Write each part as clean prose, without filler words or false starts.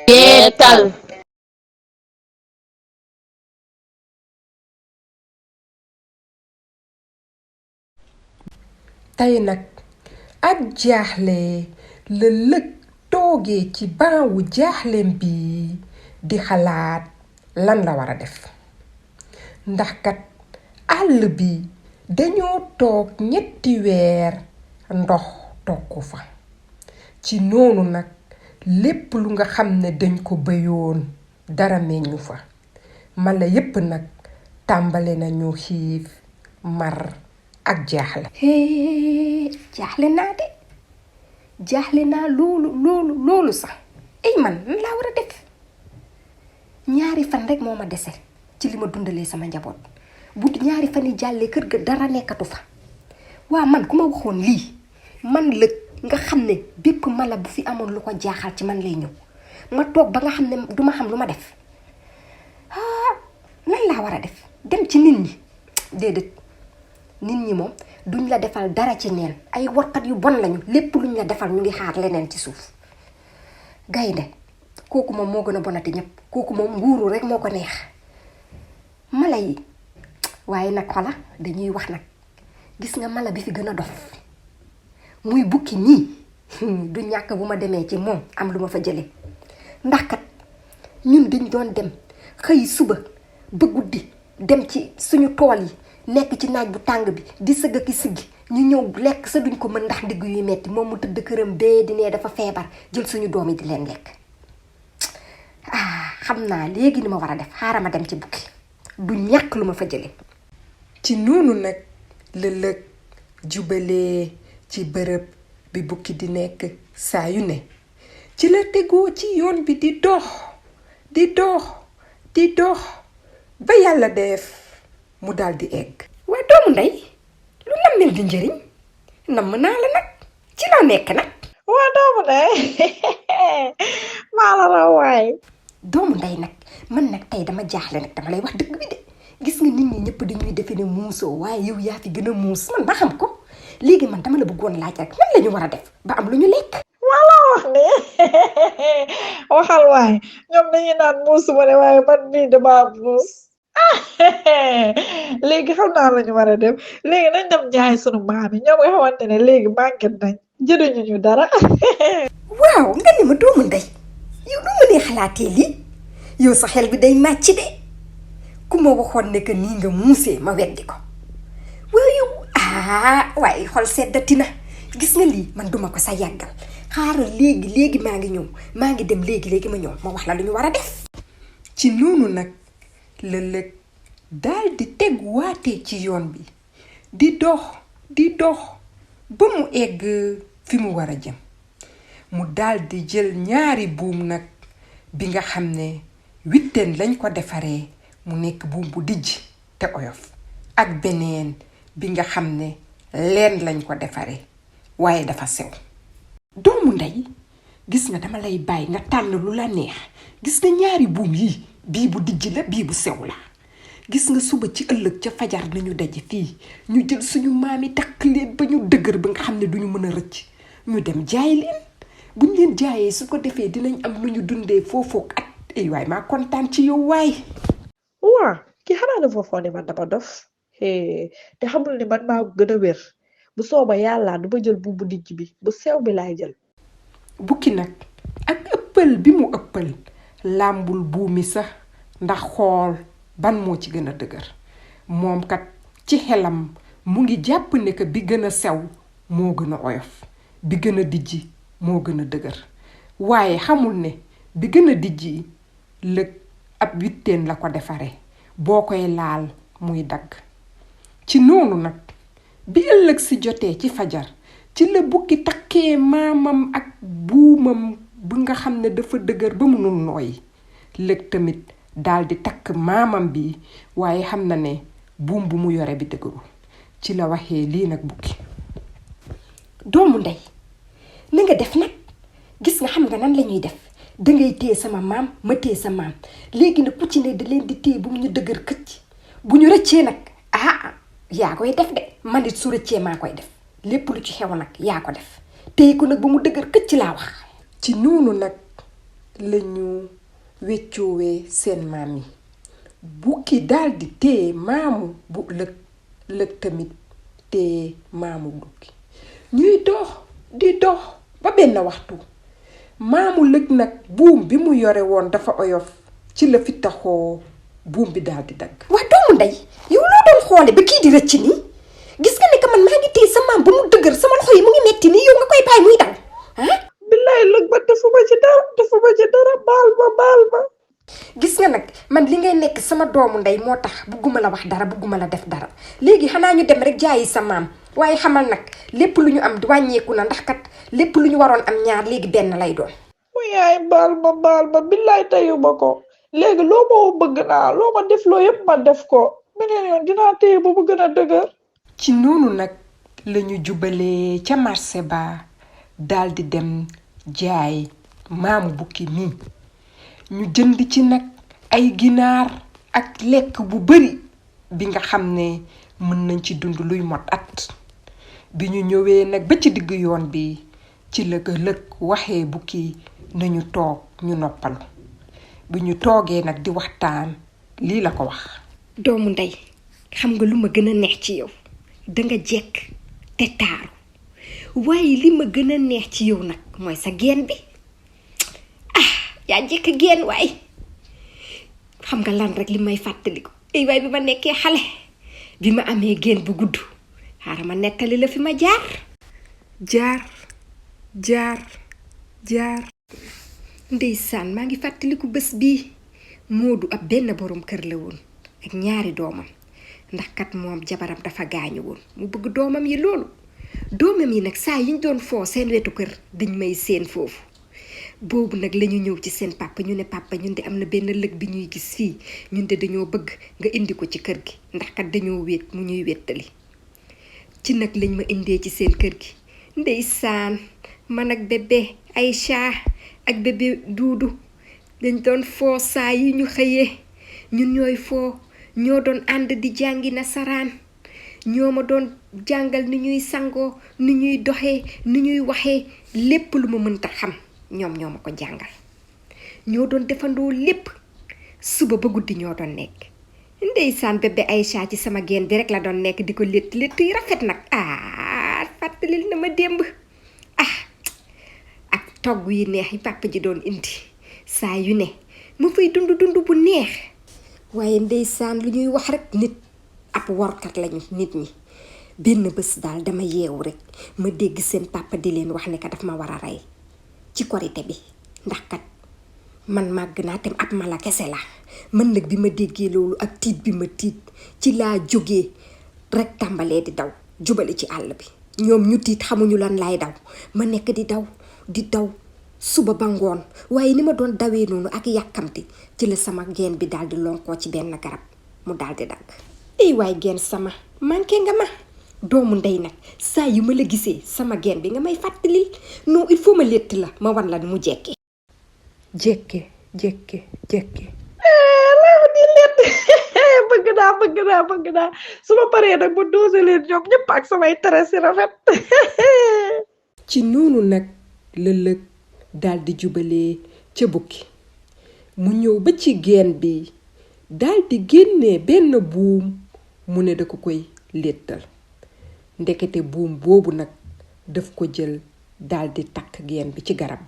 yeetal tey nag ak jaaxle la lëg toogee ci baawu jaaxleem bi di xalaat lan la war a def ndax kat àll bi dañoo toog 3 weer ndox tokku fa ci noonu nag lépp lu nga xam ne dañ ko béyoon dara meññu fa mala yépp nag tàmbale nañu xiif mar ak jaaxle jaaxle naa loolu sax ay man lan laa war a def 2 fan rek moo ma dese ci li ma dundalee sama njaboot bu 2 fan yi jàllee kër ga dara nekkatu fa waa man ku ma waxoon lii man lëg nga xam ne bépp mala bu fi amoon lu ko jaaxal ci man lay ñëw ma toog ba nga xam ne duma xam lu ma def lan laa war a def dem ci nit ñi déedéet nit ñi moom duñ la defal dara ci neen ay warkat yu bon lañu lépp luñ la defal ñu ngi xaar leneen ci suuf gaynde kooku moom moo gën a bonati ñëpp kooku moom nguuru rek moo ko neex mala yi waaye nag xola dañuy wax nag gis nga mala bi fi gën a dof muy bukki nii du ñàkk bu ma demee ci moom am lu ma fa jële ndax kat ñun dañ doon dem xëy suba ba guddi dem ci suñu tool yi nekk ci naaj bu tàng bi di sëgg ki siggi ñu ñëw lekk sa duñ ko mën ndax digg yuy metti moom mu tëdd këram bee di nee dafa feebar jël suñu doom yi di leen lekk xam naa léegi ni ma war a def xaaral ma dem ci bukki du ñàkk lu ma fa jële ci noonu nag la lëg jubalee ci bërëb bi bukki di nekk saa yu ne ci la tegoo ci yoon bi di dox ba yàlla def mu daldi egg waaye doomu ndey lu nammel di njëriñ namm naa la nag ci loo nekk nag waa doomu ndey maa la raw waay doomu ndey nag man nag tey dama jaaxle nag dama lay wax dëgg bi de gis nga nit ñi ñëpp dañuy defe ne muusoo waaye yow yaa fi gën a muus man ba xam ko léegi man dama la bëggoon laaj rek lan la ñu war a def ba am lu ñu lekk wala wax ni waxal waay ñoom dañuy naan muus ma ne waaye man mii dama muus léegi xam naa la ñu war a def léegi nañ dem jaay sunu maam yi ñoom nga xamante ne léegi màgget nañ jëriñu ñu dara waaw nga ni ma doomu ndey yow du ma nee xalaatee lii yow sa xel bi day màcc de ku ma waxoon ne que nii nga muusee ma weddi ko waaye yow waaye xol seddati na gis nga lii man duma ko sa yàggal xaaral léegi maa ngi ñëw maa ngi dem léegi ma ñëw ma wax la lu ñu war a def ci noonu nag la lëg daal di teg waatee ci yoon bi di dox ba mu egg fi mu war a jëm mu daal di jël 2 buum nag bi nga xam ne 8 lañ ko defaree mu nekk buum bu dijj te oyof ak beneen bi nga xam ne leen lañ ko defaree waaye dafa sew doomu ndey gis nga dama lay bàyyi nga tànn lu la neex gis nga 2 buum yi bii bu dijj la bii bu sew la gis nga suba ci ëllëg ca fajar nañu daje fii ñu jël suñu maam yi takk leen ba ñu dëgër ba nga xam ne duñu mën a rëcc ñu dem jaay leen buñ leen jaayee su ko defee dinañ am lu ñu dundee foofook at ay waay maa kontaan ci yow waay waa ki xanaa dafa foog ni man dama dof te xamul ni man maa gën a wér bu sooba yàlla du ma jël bu dijj bi bu sew bi laay jël bukki nag ak ëppal bi mu ëppal làmbul buumi sax ndax xool ban moo ci gën a dëgër moom kat ci xelam mu ngi jàpp ne que bi gën a sew moo gën a oyof bi gën a dijji moo gën a dëgër waaye xamul ne bi gën a dijji lëg ab 8 la ko defaree boo koy laal muy dagg ci noonu nag bi ëllëg si jotee ci fajar ci la bukki takkee maamam ak buumam bu nga xam ne dafa dëgër ba mënul nooyi lëg tamit daldi takk maamam bi waaye xam na ne buum bu mu yore bi dëgërul ci la waxee lii nag bukki doomu ndey na nga def nag gis nga xam nga nan lañuy def dangay téye sama maam ma téye sa maam léegi nag ku ci ne da leen di téye bu mu ñu dëgër këcc bu ñu rëccee nag yaa koy def de man it su rëccee maa koy def lépp lu ci xew nag yaa ko def téye ko nag ba mu dëgër këcc laa wax ci noonu nag lañu weccoowee seen maam yi. Bukki daldi téye maamu bu lëg tamit téye maamu bukki. ñuy dox di dox ba benn waxtu. maamu lëg nag buum bi mu yore woon dafa oyof ci la fi taxoo buum bi daldi dagg. waa doomu ndey yow loo doon xoole ba kii di rëcc nii gis nga ne que man maa ngi téye sa maam ba mu dëgër sama loxo yi mu ngi metti nii yow nga koy bàyyi muy daw billaay lëg ba defuma ci dara baal ma gis nga nag man li ngay nekk sama doomu ndey moo tax bugguma la wax dara bugguma la def dara léegi xanaa ñu dem rek jaayi sa maam waaye xamal nag lépp lu ñu am wàññeeku na ndax kat lépp lu ñu waroon am ñaar léegi benn lay doon. yaay baal ma billaay tayuma ko léegi loo ma bëgg naa loo ma def loo yëpp ma def ko beneen yoon dinaa téye ba mu gën a dëgër. ci noonu nag lañu jubalee ca marché ba daldi dem jaay maamu bukki mi ñu jënd ci nag ay ginaar ak lekk bu bari bi nga xam ne mën nañ ci dund luy mot at. bi ñu ñëwee nag ba ci digg yoon bi ci lëg waxee bukki nañu toog ñu noppalu bi ñu toogee nag di waxtaan lii la ko wax. doomu ndey xam nga lu ma gën a neex ci yow danga jekk te taaru waaye li ma gën a neex ci yow nag mooy sa geen bi yaa jekk geen waay xam nga lan rek li may fàttaliku ay waay bi ma nekkee xale bi ma amee geen bu gudd xaaral ma nettali la fi ma jaar ndeysaan maa ngi fàttaliku bés bii Moodu ab benn borom kër la woon ak ñaari doomam ndax kat moom jabaram dafa gaañu woon mu bëgg doomam yi loolu doomam yi nag saa yiñ doon foo seen wetu kër dañ may seen foofu boobu nag lañu ñëw ci seen papa ñu ne papa ñun de am na benn lëg bi ñuy gis fii ñun de dañoo bëgg nga indi ko ci kër gi ndax kat dañoo wéet mu ñuy wéttali ci nag lañ ma indee ci seen kër gi ndeysaan man ak bébé Aïcha ak bébé Duudu dañ doon foo saa yi ñu xëyee ñun ñooy foo ñoo doon ànd di jàngi nasaraan ñoo ma doon jàngal ni ñuy sangoo ni ñuy doxee ni ñuy waxee lépp lu ma mënta xam ñoom ñoo ma ko jàngal ñoo doon defandoo lépp suba ba guddi ñoo doon nekk ndeysaan bébé Aïcha ci sama geen bi rek la doon nekk di ko létt yi rafet nag fàttalil na ma démb ak togg yi neex yi papa ji doon indi saa yu ne mu fay dund bu neex waaye ndeysaan lu ñuy wax rek nit ab workat lañu nit ñi benn bés daal dama yeewu rek ma dégg seen papa di leen wax ne ka daf ma war a rey ci korite bi ndax kat man màgg naa tam ab mala kese la man nag bi ma déggee loolu ak tiit bi ma tiit ci laa jógee rek tàmbalee di daw jubali ci àll bi ñoom ñu tiit xamuñu lan laay daw ma nekk di daw suba ba ngoon waaye ni ma doon dawee noonu ak yàkkamti ci la sama geen bi daal di lonkoo ci benn garab mu daal di dagg ay waay geen sama manqué nga ma doomu ndey nag saa yu ma la gisee sama geen bi nga may fàttali non il faut ma létt la ma wan la mu jekke laa di létt bëgg naa su ma paree nag mu doose leen ñoom ñëpp ak samay tressi rafet ci noonu nag la lëg daldi jubalee ca bukki mu ñëw ba ci geen bi daldi génnee benn buum mu ne da ko koy léttal ndekete buum boobu nag daf ko jël daldi takk geen bi ci garab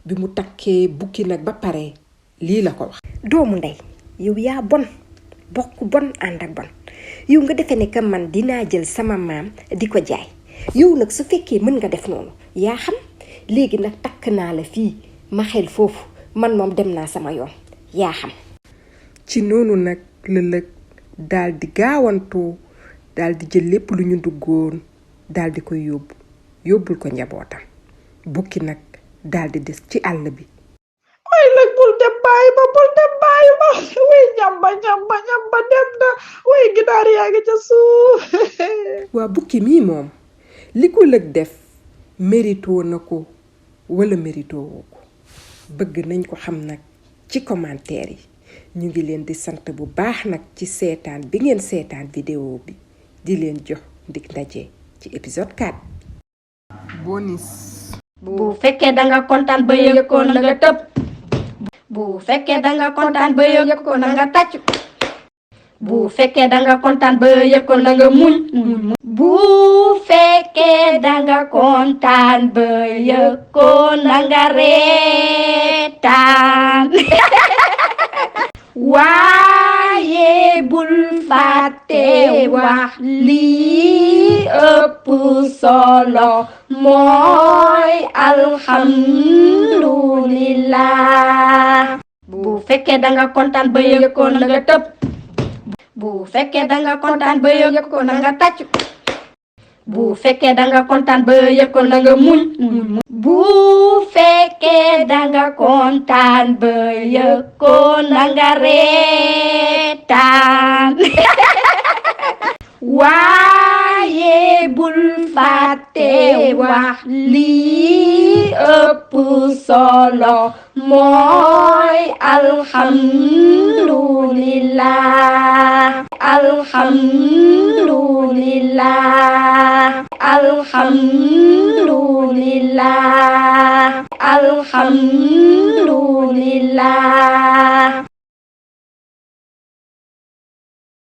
bi mu takkee bukki nag ba pare lii la ko wax. doomu ndey yow yaa bon bokk bon ànd ak bon yow nga defe ne que man dinaa jël sama maam di ko jaay yow nag su fekkee mën nga def noonu yaa xam léegi nag takk naa la fii ma xel foofu man moom dem naa sama yoon yaa xam. ci noonu nag la lëg daldi gaawantu daldi jël lépp lu ñu duggoon daldi koy yóbbul ko njabootam bukki nag daldi des ci àll bi. way lëg bul dem bàyyi ma way ñamba dem na way ginaar yaa ngi ca suuf. waa bukki mii moom li ko lëg def mérito na ko wala mérito woo ko bëgg nañ ko xam nag ci commentaire yi ñu ngi leen di sant bu baax nag ci seetaan bi ngeen seetaan vidéo bi di leen jox ndig ndaje ci épisode 4 bonus bu fekkee danga kontaan ba yëg ko la nga tëb bu fekkee danga kontaan ba yëg ko na nga tàcc bu fekkee danga kontaan ba yëg ko na nga muñ bu fekkee danga kontaan ba yëg ko na nga reetaan waaye bul fàtte wax lii ëpp solo mooy alhamdulillah bu fekkee danga kontaan ba yëg ko na nga tëb bu fekkee danga kontaan ba yëg ko na nga tàcc bu fekkee danga kontaan ba yëg ko na nga muñ bu fekkee danga kontaan ba yëg ko na nga reetaan waaye bul fàtte wax lii ëpp solo mooy alhamdulillah alhamdulillah alhamdulillah alhamdulillah